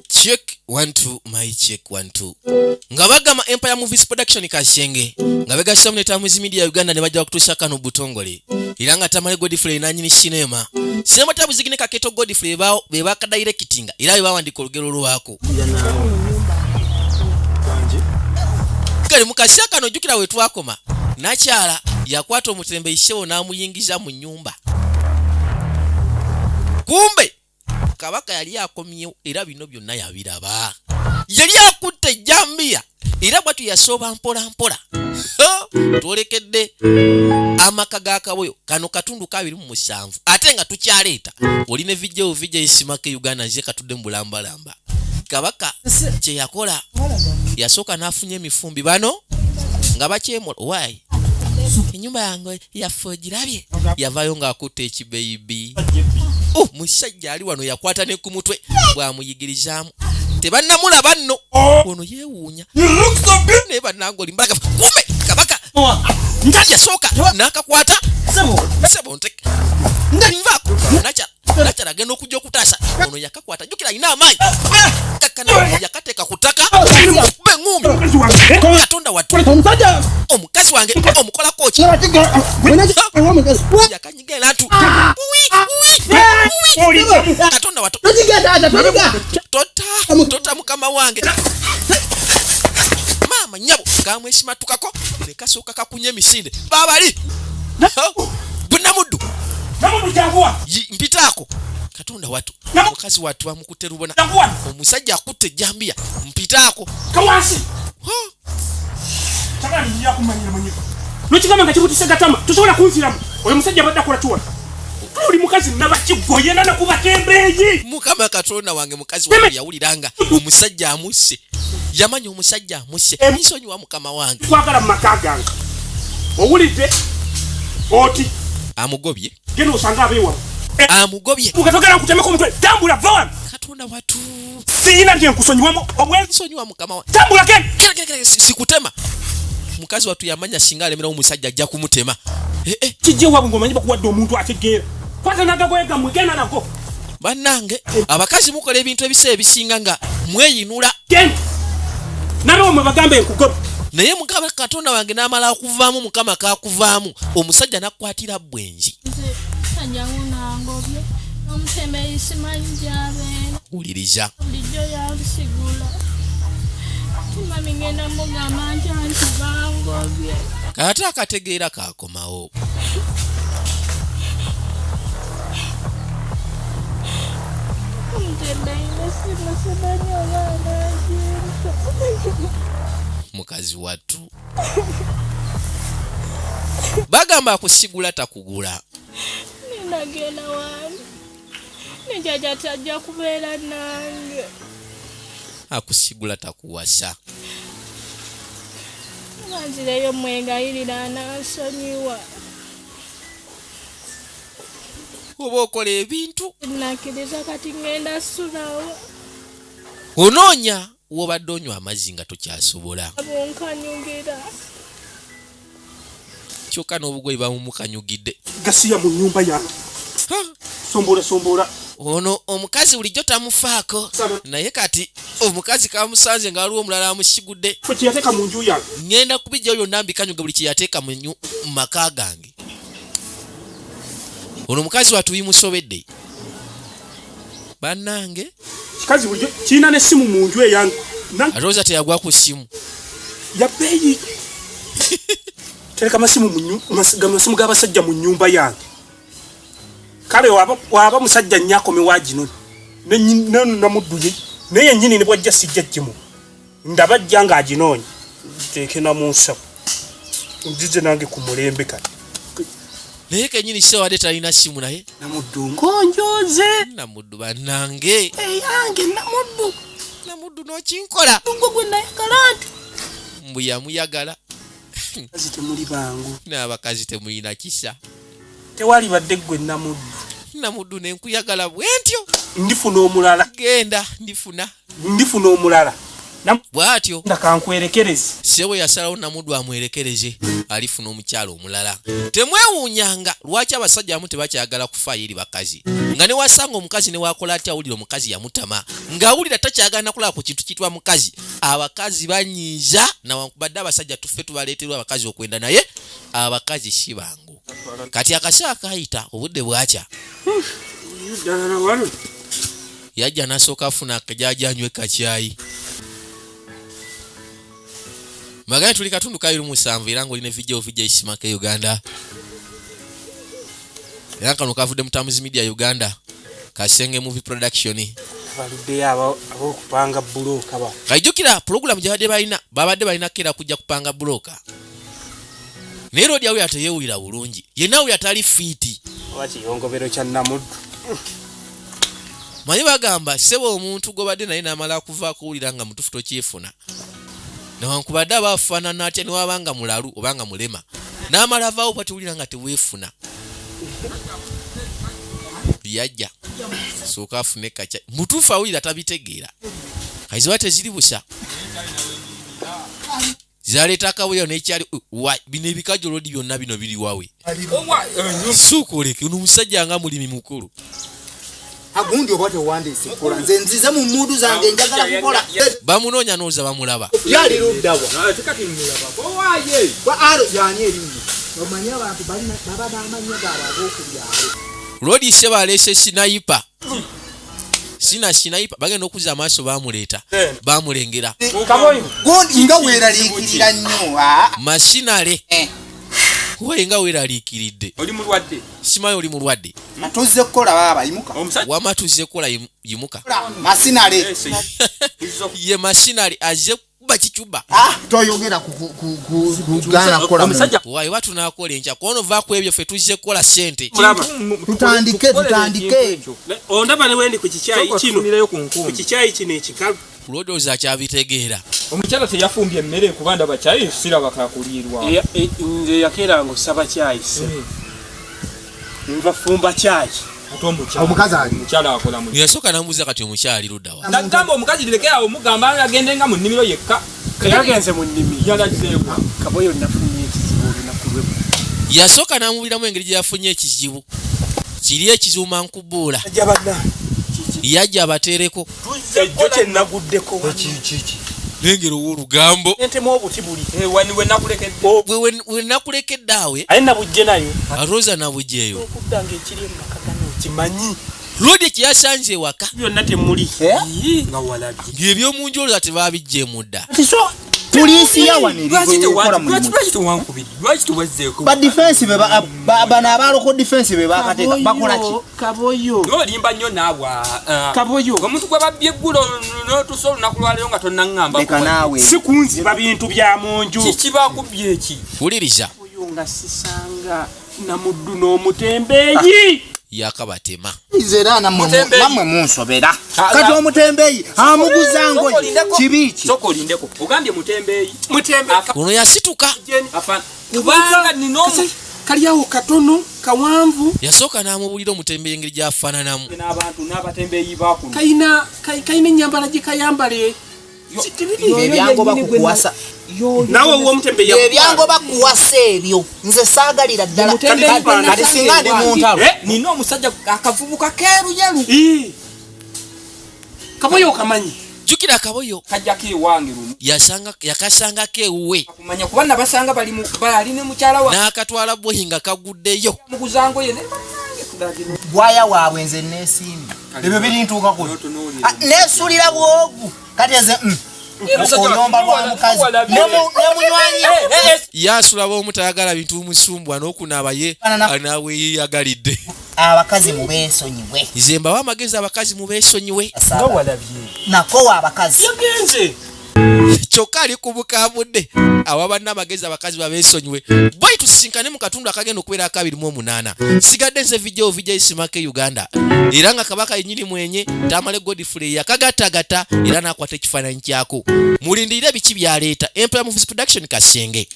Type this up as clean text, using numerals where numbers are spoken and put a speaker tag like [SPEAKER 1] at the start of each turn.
[SPEAKER 1] Check 1 2 my check 1 2 nga bagamba Empire Movies Production Kashenge nga begasamu ne Tamuzi Media Uganda ne bajja kutuusa kano butongole era nga Tamale Godfrey nanyini sinema sinema Tabuzigi ne Kaketo Godfrey bao be bakadirectinga era be bawandika olugero lwako kale mu kaseera kano jjukira we twakoma nakyala yakwata omutembeyi sebo n'amuyingiza mu nnyumba kumbe kabaka yali akomyewo era bino byonna yabiraba yali akutte ejjambiya era bwatyo yasooba mpola mpola twolekedde amaka ga kaboyo kano katundu ka 27 ate nga tukyaleeta oli ne vijjewo vijja esimaka e uganda nze katudde mu bulambalamba kabaka kye yakola yasooka n'afunya emifumbi bano nga bakyemola owaayi enyumba yange yaffe ogirabye yavayo ng'akutte ekibeyibi oh, musajja ali wano yakwata ne ku mutwe bw'amuyigirizaamu tebannamulaba nno ono yeewuunya naye bannange oli mbalaga kumbe kabaka yasooka n'akakwata sebo nteke nvaako nakya nakyala agenda okujja okutaasa ono yakakwata jjukira alina amaanyi kakkana yakateeka ku ttaka kuba eŋŋuumi katonda wattu omukazi wange omukolako ki yakanyiga era ntu katonda wattu tota tota mukama wange maama nyabo kamwesimatukako ne kasooka kakunya emisinde babali bunamuddu mpitaako katonda watu mukazi watu amukutte lubona omusajja akutte ejjambiya mpitaako
[SPEAKER 2] nokigamba nga kibutise gatama tosobola kunziramu oyo musajja abadde akola kiwona oli mukazi nabakigwa yena nakubatembeeyi
[SPEAKER 1] mukama katonda wange mukazi wange yawuliranga omusajja amusse yamanya omusajja amusse nsonyiwa mukama wange
[SPEAKER 2] kwagala mu maka gange owulidde oti
[SPEAKER 1] amugobye
[SPEAKER 2] genda osanga abeewamu eh,
[SPEAKER 1] amugobye
[SPEAKER 2] mukatogera nkutemeko omutwe tambula va wano
[SPEAKER 1] katonda watu
[SPEAKER 2] siyina nti nkusonyiwamu
[SPEAKER 1] obwensonyiwa mukama wa
[SPEAKER 2] tambula genda
[SPEAKER 1] sikutema mukazi watu yamanya singa alemerawo omusajja ajja kumutema
[SPEAKER 2] eh, eh. kijja ewabwe ng'omanyi bakuwadde omuntu ategeera kwata nagagoye gammwe genda nago
[SPEAKER 1] bannange abakazi mukola ebintu ebiseera ebisinga nga mweyinula
[SPEAKER 2] nalomwe bagambe enkugoba
[SPEAKER 1] naye mukama katonda wange n'amala okuvaamu mukama kakuvaamu omusajja nakukwatira bwenzi wuliriza ate akategeera kakomawo mukazi wattu bagamba akusigula takugula
[SPEAKER 3] nagenda wani ne jajja tajja kubeera nange
[SPEAKER 1] akusigula takuwasa
[SPEAKER 3] banzireyo mwegayirira anansonyiwa
[SPEAKER 1] oba okola ebintu
[SPEAKER 3] nakiriza kati ngenda sulawo
[SPEAKER 1] onoonya wobadde onywa amazzi nga tokyasobola
[SPEAKER 3] bunkanyugira
[SPEAKER 1] kyokka n'obugoye bamumukanyugidde
[SPEAKER 2] gasiya mu nyumba yange sombola sombola
[SPEAKER 1] ono omukazi bulijjo tamufaako naye kati omukazi kamusanze nga waliwo omulala amusigudde
[SPEAKER 2] kyeyateeka mu nju yange
[SPEAKER 1] ŋŋenda kubijjayo byonna mbikanyuge buli kyeyateeka mu maka gange ono omukazi watu bimusobedde bannange
[SPEAKER 2] kikazi bulijjo kirina n'essimu mu nju eyange
[SPEAKER 1] alowooza teyagwa ku ssimu
[SPEAKER 2] yabbeeyi tereka masimu masimu g'abasajja mu nnyumba yange kale waba musajja nnyo akomewo aginone namudduye naye yennyini ne bwajja sijja gimu ndaba ajja ng'aginoonya nteeke na mu nsawo nzize nange ku mulembe kati
[SPEAKER 1] naye kenyini sewade talina simu naye
[SPEAKER 2] namuddu ngonjoze
[SPEAKER 1] namuddu banange
[SPEAKER 2] eyange namuddu
[SPEAKER 1] namuddu nokinkola
[SPEAKER 2] gwe gwe nayagala nti
[SPEAKER 1] mbu yamuyagala
[SPEAKER 2] kazi temuli bangu
[SPEAKER 1] n'abakazi temulina kisa
[SPEAKER 2] tewali badde gwe namuddu
[SPEAKER 1] namuddu nenkuyagala bwentyo
[SPEAKER 2] ndifuna omulala
[SPEAKER 1] genda ndifuna
[SPEAKER 2] ndifuna omulala
[SPEAKER 1] Bw'atyo
[SPEAKER 2] Nga kankwerekereze.
[SPEAKER 1] Ssebo yasalawo Namuddu amwerekereze, alifuna omukyalo omulala. Temwewuunyanga lwaki abasajja abamu tebakyagala kufaayo eri bakazi, nga newasanga omukazi newakola atya, awulira omukazi yamutama, ng'awulira takyagala nakulaba ku kintu kitwa mukazi. Abakazi banyiiza, nawankubadde abasajja tuffe tubaleeterwa abakazi okwenda, naye abakazi si bangu. Kati akaseera kayita, obudde bwakya.
[SPEAKER 2] Ddala wano.
[SPEAKER 1] Yajja nasooka afuna akajaja, anywe kacyayi. Magane tuli katundu ka 27, era ng'olina video vijja isimaka e Uganda, era kano kavudde mu Tams Media Uganda, Kasenge Movie Production.
[SPEAKER 2] Baluddeyo ab'okupanga bulooka ba.
[SPEAKER 1] Kajjukira pulogulamu gye badde balina, babadde balina keera kujja kupanga bulooka, naye Rodi awulira teyeewulira bulungi, yenna awulira tali fit.
[SPEAKER 2] Oba kiyongobero kya Namuddu.
[SPEAKER 1] Manyi bagamba, ssebo, omuntu gwobadde naye n'amala kuvaako, owulira nga mutufu tokyefuna, newankubadde aba afaanana atya, newaba nga mulalu oba nga mulema, n'amala avaawo bwatiwulira nga teweefuna. Yajja sooka afune kaca mutuufu, awulira tabitegeera. Kaziba teziri busa, zaleeta akabuya nekyali wa bino ebikajjo. Lodi, byonna bino biri wawe? Suuka oleke ono omusajja nga mulimi mukulu.
[SPEAKER 4] Agundi oba tewandiise kukola, nze nzize mu mood zange, njagala kukola.
[SPEAKER 1] Bamunoonya nooza bamulaba.
[SPEAKER 4] Yali luddawa Ba alo yani erinnya omanyi abantu baba n'amannya gaabwe ag'okubyalo.
[SPEAKER 1] Lodi seba aleese sniper, sina sniper, bagenda okuzza amaaso, bamuleeta, bamulengera.
[SPEAKER 2] Kaboyo.
[SPEAKER 4] Gundi nga weeraliikirira nnyo, aa.
[SPEAKER 1] Masinale.
[SPEAKER 4] Eh.
[SPEAKER 1] Waye nga weeraliikiridde.
[SPEAKER 5] Oli mulwadde?
[SPEAKER 1] Simanyi oli mulwadde.
[SPEAKER 4] Tuzze kukola baaba, yimuka.
[SPEAKER 5] Omusajja.
[SPEAKER 1] Wama tuzze kukola, yimuka.
[SPEAKER 4] Masinale.
[SPEAKER 1] Ye masinale azze kuba kicuba.
[SPEAKER 4] Ah, toyogera ku gaana kukola mulimu.
[SPEAKER 5] Omusajja.
[SPEAKER 1] Waye oba tunaakola enkya, kono va ku ebyo, ffe tuzze kukola sente.
[SPEAKER 4] Tutandike, tutandike.
[SPEAKER 2] Ondaba ne wendi ku kikyayi kino.
[SPEAKER 5] Tufunirayo ku
[SPEAKER 2] Ku
[SPEAKER 5] nkumbi.
[SPEAKER 2] kikyayi kino ekikalu.
[SPEAKER 1] Kulodooza akyabitegeera.
[SPEAKER 5] Omukyala teyafumbye emmere, kuba ndaba kyayi siraba kakuliirwa.
[SPEAKER 2] Nze yakeeranga osaba kyayi se nva fumba kyayi.
[SPEAKER 5] Ate omukyala?
[SPEAKER 4] Omukazi ali.
[SPEAKER 5] Omukyala akola mu
[SPEAKER 1] Yasooka namubuuza, kati omukyala ali luddawa?
[SPEAKER 5] Nagamba omukazi lirekerawo, mugamba agende nga mu nnimiro yekka.
[SPEAKER 2] Teyagenze mu nnimi.
[SPEAKER 5] Yalazeewa?
[SPEAKER 2] Kaboyo, nafunye ekizibu olunaku lwe.
[SPEAKER 1] Yasooka namubiramu engeri gye yafunye ekizibu kiri, ekizibu mankubuula.
[SPEAKER 2] Ajja banna.
[SPEAKER 1] Yajja abateereko.
[SPEAKER 2] Ejjo kye naguddeko.
[SPEAKER 4] Kiki?
[SPEAKER 1] Lengera ow'olugambo.
[SPEAKER 2] Entemu obuti buli.
[SPEAKER 5] We nakulekedde.
[SPEAKER 1] We nakulekedde awe.
[SPEAKER 2] Aye nabujje nayo.
[SPEAKER 1] Rosa nabugyeyo.
[SPEAKER 2] Okudda ng'ekiri emaka gano kimanyi.
[SPEAKER 1] Lodi kyeyasanze ewaka.
[SPEAKER 2] Byonna temuli.
[SPEAKER 4] Eh?
[SPEAKER 5] Nga walabye.
[SPEAKER 1] Ng'ebyomunjoloza tebabijjeemu dda.
[SPEAKER 2] Ati so
[SPEAKER 4] Poliisi yawanirira.
[SPEAKER 5] Lwaki
[SPEAKER 4] Ekola mulimu.
[SPEAKER 5] lwaki tewankubidde? Lwaki tewazzeeko?
[SPEAKER 4] Ba defense be bano abaloko defense be bakateeka bakola ki?
[SPEAKER 2] Kaboyo.
[SPEAKER 5] Nolimba nnyo naawe, ah.
[SPEAKER 2] Kaboyo.
[SPEAKER 5] Omuntu gwe babbye eggulo n'otuusa olunaku lwaleero nga tonnaŋŋamba.
[SPEAKER 4] Leka naawe.
[SPEAKER 2] Si kunziba bintu bya mu nju.
[SPEAKER 5] Kiki bakubye eki?
[SPEAKER 1] Wuliriza.
[SPEAKER 2] Oyo nga sisanga Namuddu n'omutembeeyi.
[SPEAKER 1] Yakabatema.
[SPEAKER 4] Nze era nammwe
[SPEAKER 5] Mutembeeyi.
[SPEAKER 4] nammwe munsobera.
[SPEAKER 5] Ah,
[SPEAKER 4] Kati
[SPEAKER 5] ah.
[SPEAKER 4] omutembeeyi amuguza ngoye
[SPEAKER 5] Olindeko.
[SPEAKER 4] kibi ki?
[SPEAKER 5] Sooka olindeko, ogambye mutembeeyi.
[SPEAKER 2] Mutembe.
[SPEAKER 1] Ono yasituka.
[SPEAKER 5] Kubanga nina omu
[SPEAKER 2] Kali awo katono kawanvu.
[SPEAKER 1] Yasooka n'amubuulira omutembeeyi engeri gy'afaananamu.
[SPEAKER 5] N'abantu n'abatembeeyi bakuno.
[SPEAKER 2] Kayina kayina ennyambala gye kayambale.
[SPEAKER 4] Ebyangoba kukuwasa.
[SPEAKER 2] Naawe ow'omutembeeyi.
[SPEAKER 4] Ebyangoba kuwasa ebyo nze saagalira ddala.
[SPEAKER 5] Mutembeeyi.
[SPEAKER 4] Kati singa ndi mu ntalo.
[SPEAKER 5] Nina omusajja akavubuka keeruyeru.
[SPEAKER 2] Ii. Kaboyo okamanyi?
[SPEAKER 1] Jjukira Kaboyo.
[SPEAKER 5] Kajjako ewange lumu.
[SPEAKER 1] Yakasangako ewuwe.
[SPEAKER 5] Kumanya kuba nabasanga bali bali ne mukyala wa
[SPEAKER 1] N'akatwala bwohi nga kaguddeyo.
[SPEAKER 5] Muguza ngoye ne bannange tulagino.
[SPEAKER 4] Bwaya waabwe nze neesiimye ebyo birintuukako.
[SPEAKER 5] N'otunuulira.
[SPEAKER 4] Ah, neesulira bwogu kati nze oyomba lwa mukazi ne munywanyi.
[SPEAKER 1] Yasula bwomu, tayagala bintu bimusumbwa, n'okunaaba ye naawe yeyagalidde.
[SPEAKER 4] Abakazi mubeesonyiwe.
[SPEAKER 1] Nze mbawa amagezi, abakazi mubeesonyiwe.
[SPEAKER 5] Nga walabye.
[SPEAKER 4] Nakowa abakazi.
[SPEAKER 2] Yagenze.
[SPEAKER 1] Kyokka ali ku bukambudde awa banna amagezi, abakazi babeesonyiwe. Bwai tusisinkane mu katundu akagenda okubeera aka 28. Sigadde nze vijeo vija isimako e Uganda, era nga kabaka yennyini mwenye Tamale Godfrey yakagattagatta era n'akwata ekifaananyi kyako. Mulindirire biki byaleeta. Empire Movies Production, Kasenge.